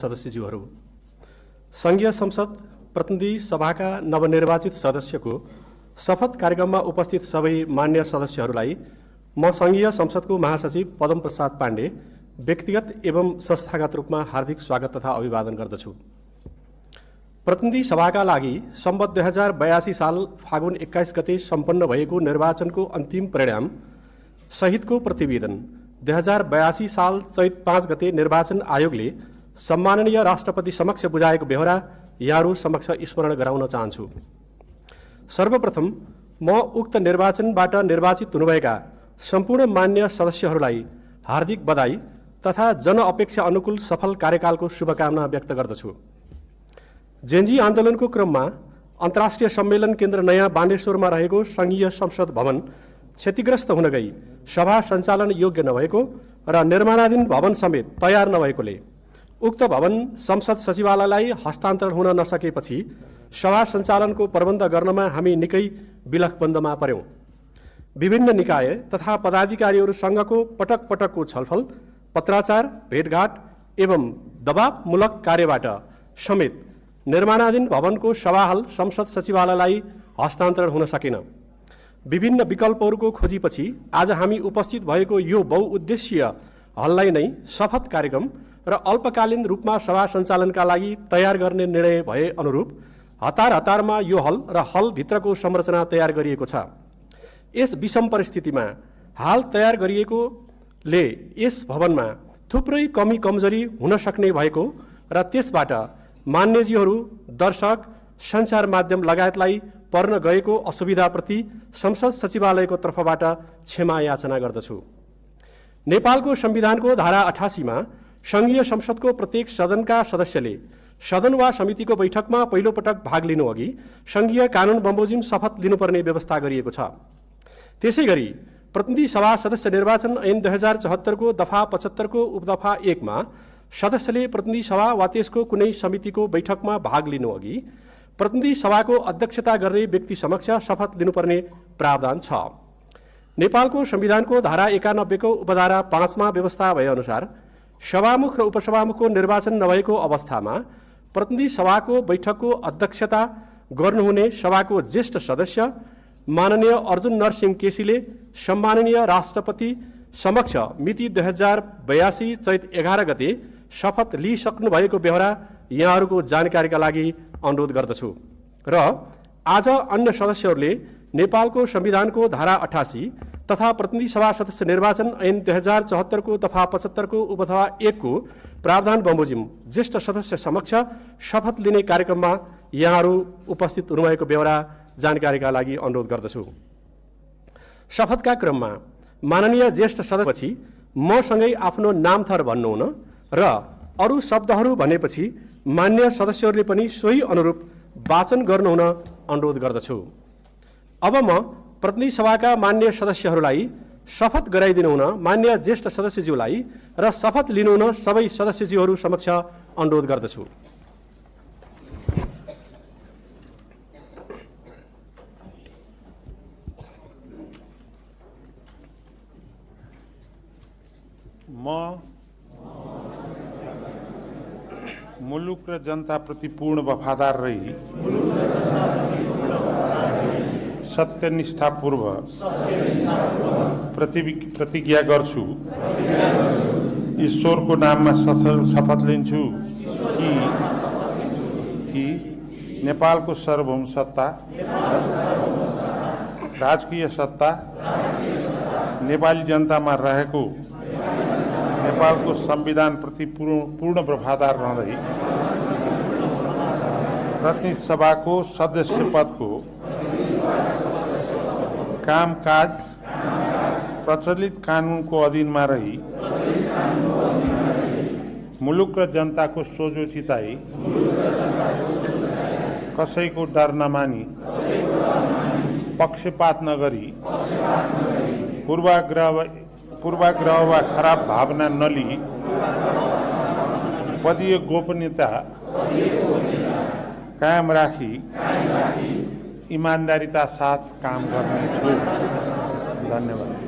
सदस्यज्यूहरू, संघीय संसद प्रतिनिधि सभाका नवनिर्वाचित सदस्यको शपथ कार्यक्रममा उपस्थित सबै मान्य सदस्यहरूलाई म संघीय संसदको महासचिव पदम प्रसाद पाण्डे व्यक्तिगत एवं संस्थागत रूपमा हार्दिक स्वागत तथा अभिवादन गर्दछु। प्रतिनिधि सभाका लागि सम्वत 2082 साल फागुन 21 गते सम्पन्न भएको निर्वाचनको अन्तिम परिणाम सहितको प्रतिवेदन 2082 साल चैत 5 गते निर्वाचन आयोगले सम्माननीय राष्ट्रपति समक्ष बुझाएको बेहोरा यहाँहरू समक्ष स्मरण गराउन चाहन्छु। सर्वप्रथम म उक्त निर्वाचनबाट निर्वाचित हुनुभएका सम्पूर्ण मान्य सदस्यहरूलाई हार्दिक बधाई तथा जनअपेक्षा अनुकूल सफल कार्यकालको शुभकामना व्यक्त गर्दछु। जेनजी आन्दोलनको क्रममा अन्तर्राष्ट्रिय सम्मेलन केन्द्र नयाँ बानेश्वरमा रहेको संघीय संसद भवन क्षतिग्रस्त हुन गई सभा सञ्चालन योग्य नभएको र निर्माणाधीन भवन समेत तयार नभएकोले उक्त भवन संसद सचिवालयलाई हस्तान्तरण हुन नसकेपछि सभा सञ्चालनको प्रबन्ध गर्नमा हामी निकै विलखबन्दमा पर्यौं। विभिन्न निकाय तथा पदाधिकारीहरूसँगको पटक पटकको छलफल, पत्राचार, भेटघाट एवं दबावमूलक कार्यबाट समेत निर्माणाधीन भवनको सभाहाल संसद सचिवालयलाई हस्तान्तरण हुन सकेन। विभिन्न विकल्पहरूको खोजीपछि आज हामी उपस्थित भएको यो बहुउद्देश्यीय हललाई नै शपथ कार्यक्रम र अल्पकालीन रूपमा सभा सञ्चालनका लागि तयार गर्ने निर्णय भए अनुरूप हतार हतारमा यो हल र हलभित्रको संरचना तयार गरिएको छ। यस विषम परिस्थितिमा हाल तयार गरिएकोले यस भवनमा थुप्रै कमी कमजोरी हुन सक्ने भएको र त्यसबाट मान्यजीहरू, दर्शक, सञ्चार माध्यम लगायतलाई पर्न गएको असुविधाप्रति संसद सचिवालयको तर्फबाट क्षमा याचना गर्दछु। नेपालको संविधानको धारा 88 मा संघीय संसदको प्रत्येक सदनका सदस्यले सदन वा समितिको बैठकमा पहिलो पटक भाग लिनु अघि संघीय कानून बमोजिम शपथ लिनुपर्ने व्यवस्था गरिएको छ। त्यसैगरी प्रतिनिधि सभा सदस्य निर्वाचन ऐन 2074 को दफा 75 को उपदफा 1 मा सदस्यले प्रतिनिधि सभा वा त्यसको कुनै समितिको बैठकमा भाग लिनु अघि प्रतिनिधि सभाको अध्यक्षता गर्ने व्यक्ति समक्ष शपथ लिनुपर्ने प्रावधान छ। नेपालको संविधानको धारा 91 को उपधारा 5 मा व्यवस्था भए अनुसार सभामुख र उपसभामुखको निर्वाचन नभएको अवस्थामा प्रतिनिधि सभाको बैठकको अध्यक्षता गर्नुहुने सभाको ज्येष्ठ सदस्य माननीय अर्जुन नरसिंह केसीले सम्माननीय राष्ट्रपति समक्ष मिति 2082 चैत 11 गते शपथ लिइसक्नु भएको बेहोरा यहाँहरूको जानकारीका लागि अनुरोध गर्दछु। र आज अन्य सदस्यहरूले नेपालको संविधानको धारा 88 तथा प्रतिनिधि सभा सदस्य निर्वाचन ऐन 2074 को दफा 75 को उपदफा 1 को प्रावधान बमोजिम ज्येष्ठ सदस्य समक्ष शपथ लिने कार्यक्रममा यहाँहरू उपस्थित हुनुभएको बेहोरा जानकारीका लागि अनुरोध गर्दछु। शपथका क्रममा माननीय ज्येष्ठ सदस्यपछि मसँगै आफ्नो नाम थर भन्नुहुन र अरू शब्दहरू भनेपछि मान्य सदस्यहरूले पनि सोही अनुरूप वाचन गर्नुहुन अनुरोध गर्दछु। अब म प्रतिनिधि सभाका मान्य सदस्यहरूलाई शपथ गराइदिनु हुन मान्य ज्येष्ठ सदस्यज्यूलाई र शपथ लिनुहुन सबै सदस्यज्यूहरू समक्ष अनुरोध गर्दछु। म मुलुक र जनताप्रति पूर्ण वफादार रही सत्यनिष्ठापूर्वक प्रतिज्ञा गर्छु। ईश्वरको नाममा शपथ लिन्छु कि नेपालको सार्वभौम सत्ता, राजकीय सत्ता नेपाली जनतामा रहेको नेपालको संविधानप्रति पूर्ण वफादार रहँदै प्रतिनिधि सभाको सदस्य पदको कामकाज प्रचलित कानूनको अधीनमा रही मुलुक र जनताको सोझो चिताई कसैको डर नमानी पक्षपात नगरी पूर्वाग्रह वा खराब भावना नलिई पदीय गोपनीयता कायम राखी ईमानदारीता साथ काम गर्नेछु। धन्यवाद।